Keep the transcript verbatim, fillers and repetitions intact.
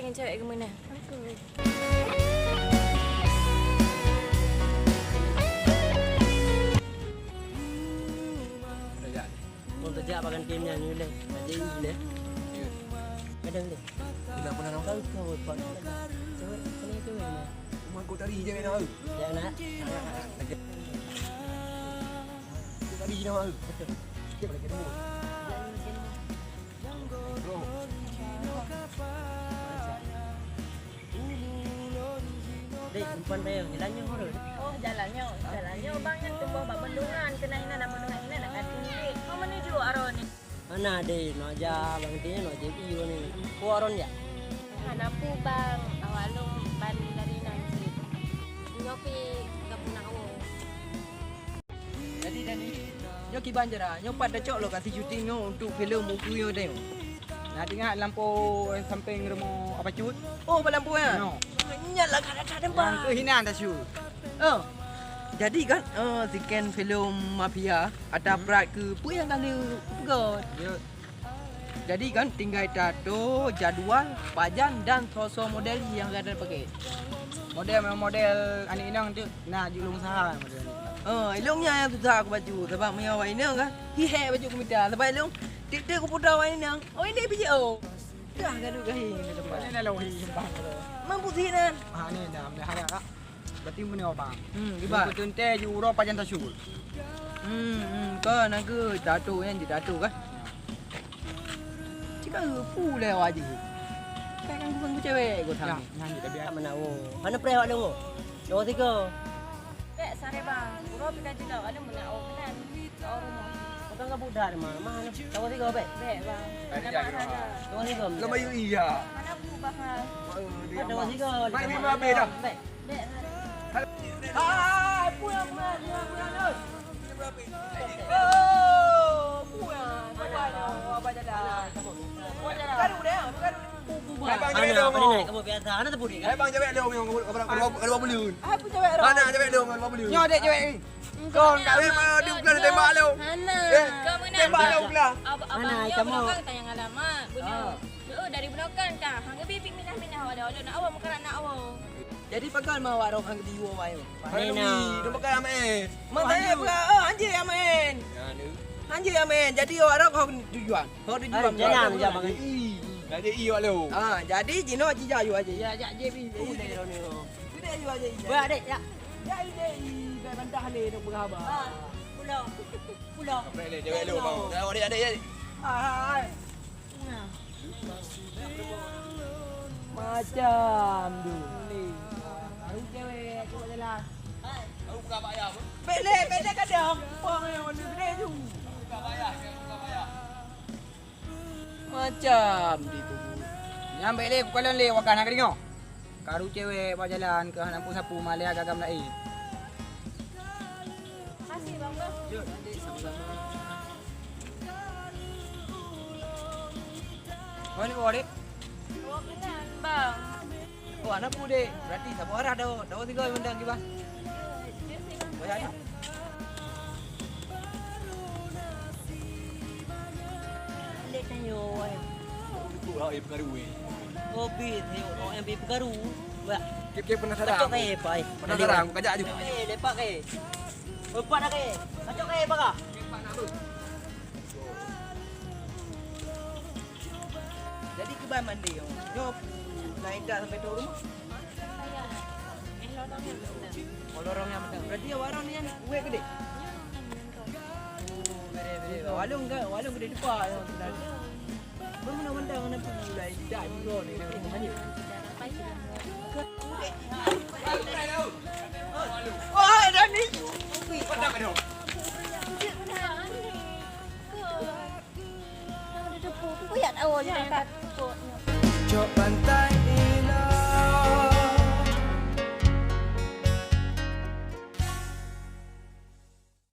Cewek geumeunang. Kau terjak pakai tim yang ni leh. Aja ini leh. Kadang deh. Udah pernah nampak? Kau kau buat. Cewek, mana cewek ni? Rumah kau tadi cewek nak. Ya nak. Kau tadi nak. Cewek lagi dua. Dek, umpan bayang, jalan nyoe ureueng. Oh, jalan nyoe. Jalan nyoe bang nyang tuboh bak bendungan, keunan inan, bendungan inan nak kaki. Mau menuju Aron ni. Mana dek, nak jak bang tanya nak jadi ni. Ko Aron ya? Hana pu bang, awak lom ban dari nan cit. Nyoe pi gabung nak wo. Jadi, jadi, nyoe kiban jera, nyoe pat tacok lokasi syuting nyoe untuk filem Uku nyoe teuh. Nah, teuingat lampôh sampéng rumoh Abah Cut? Oh, bak lampôh nyan? Nyoe. Nyan lah kat atas tempat. Nyang keuh inan dah syut. Oh. Jadi kan, eh, seken filem Mafia, ata prat keu peue nyang ka lheueh peugöt. Ya. Jadi kan tinggai tato jadual, pajan dan soe-soe model nyang ka tapaké. Model memang model aneuk inong tu na jeuet lôn usaha model ni. Oh, ilong nya nyang susah aku baju sabab meunyoe awak inong kan, hi hek baju kumita sabab ilong tiep-tiep kuputa awak inong. Oh, ini biji oh. Dah gaduh gahi ni tempat. Mana lawan hi sempah tu? Mampu sih nan. Ah, ni dah, dah harap. Berarti meunoe bang. Hmm, kiban. Beuteuntèe ju uroe pajan tasyukur. Hmm, hmm, kon aku tato nyan je tato kan. Cika pu lé awak jih. Kan kan bukan cewek kau sang. Nyan je tabiat. Mana wo? Mana preh awak lé wo? Dua tiga. Bek sare bang. Uroe pih ka jilok, ada meunak wo keunan. Kau rumah. Bukan ka budak mah. Mah dua tiga bek. Bek bang. Nama harga. Dua tiga. Lama yuk iya. Mana bu bang? Dua tiga. Mari mari dah. Bek. Hai, pulang, pulang, pulang, pulang, pulang. Oh, pulang. Abang jalan. Abang jalan. Baru dah, baru. Abang jalan. Anak, anak, kamu biasa. Anak tepuk dia, kan? Abang jalan dong, yang dua puluh. Hai, pulang. Anak jalan dong, dua puluh. Nyoh dek jalan ni. Kau tak boleh, dia bukan tembak lo. Hana. Eh, tembak lo pula. Abang, abang, kamu. Bukan tanya alamat. Benar. Oh, dari belakang kah? Hang gebi minah-minah awak dah. Nak awak muka nak awak. Jadi pagal ma warok hang di wo wayo. Hana wi, dong pakai amen. Mak saya pula, oh, anjir amen. Ya, ni. Anjir amen. Jadi warok hok tujuan. Hok tujuan. Jalan je bang. Jadi i wak lo. Ah, jadi jino cija yu aja. Ya, jak je bi. Boleh ro ni. Sudah yu aja. Buat dek ya. Ya ide i bai bantah le dong berhaba. Ah, pulau. Pulau. Apa le cewek lo bang. Dah awak dia ada ya. Ah, hai. Macam tu. Baru cewek cuba jalan. Bele, bele kadang. Pang yang warna gede tu. Macam di tu. Nyampe le kukalan le wakah nak keringau. Karu cewek bak jalan keu hana sapu-sapu malèe agam laén. Makasih bang bos. Yo, nanti sama-sama. Mana kau, Dek? Bawa kenan bang. Oh, anak pu, Dek. Berarti sapu arah dah. Dah tiga yang undang kiban. Banyak ni. Lek tanyoe, eh. Itu lah, eh, peukaru, eh. Oh, bi, tengok, oh, yang bi peukaru. Wah. Kip-kip penasaran. Kacok, eh, pai. Penasaran, aku kajak aju. Eh, lepak, eh. Lepak dah, eh. Kacok, eh, paga. Jadi, kiban mandi, oh. Nyoe, lain tak sampai tu rumah. Oh, lorong yang betul. Berarti awak orang ni kan, wek gede? Oh, beda, beda. Walong ke, walong gede depan, ya, benar. Mana mandang mana pun mulai, tidak juga ni, dia rumah ni. Oh, ada ni. Cok pantai.